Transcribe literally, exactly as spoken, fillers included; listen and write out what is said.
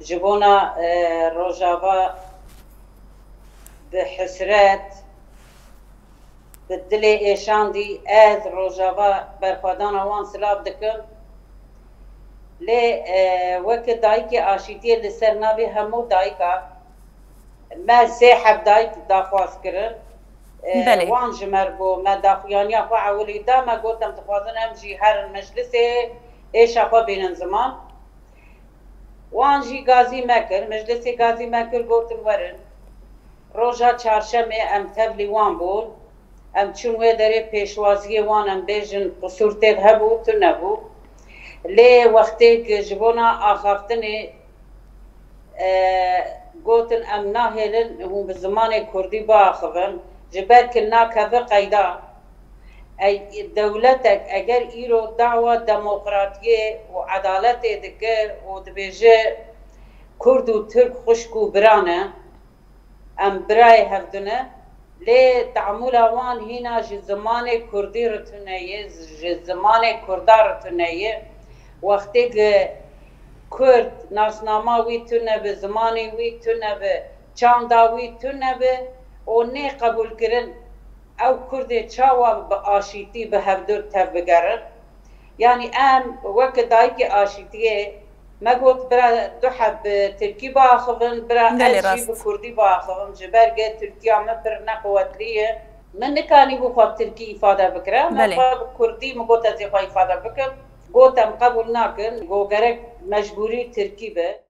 Ji bona e, Rojava bi hesret, bi dilê êşandî ez Rojava berxwedana wan silav dikim. Lê e, weke dayikê aşîtiyê li ser navê hemû dayika me sê heb dayik daxwaz kirin. E, Belê. Wan ji me re bû, me daxuyaniya xwe ewilî da, me got em dixwazin em jî herin meclisê êşa xwe bînin ziman. Wan jî gazî me kir, meclisê gazî me kir, gotin werin. Roja çarşemê em tevlî wan bûn. Em çûn wê derê pêşwaziyê wan, em bêjin qisûr tê de hebû, tune bû. Lê wextê ku ji bona axaftinê e, gotin em nahêlin hûn bi zimanê kurdî biaxivin, ji ber ku nakeve qeyda. Ey, dewletek eger îro dawa demokratiyê û edaletê dike û dibêje kurd û tirk xwişk û bira ne, em birayê hevdû ne, lê tamûla wan hîna ji zimanê kurdî re tune ye, ji zimanê kurda re tune ye. Wextê ku kurd nasnama wî tune bi, zimanê wî tune bi, çanda wî tune bi û nê qebûlkirin, ew kurdê çawa bi aşîtî bi hevdû tevbigerin? Yanî em weke dayikê aşîtiyê me got, bira du heb bi tirkî biaxivin, bira Belê, ez jî rast. bi kurdî biaxivim, ji ber ku tirkiya min pir nequwetlî ye. Min nikanîbû xwe bi tirkî îfade bikira, min Belê. xwe bi kurdî, min got ez ê xwe îfade bikim. Got em qebûl nakin, got gerek mecbûrî tirkî be.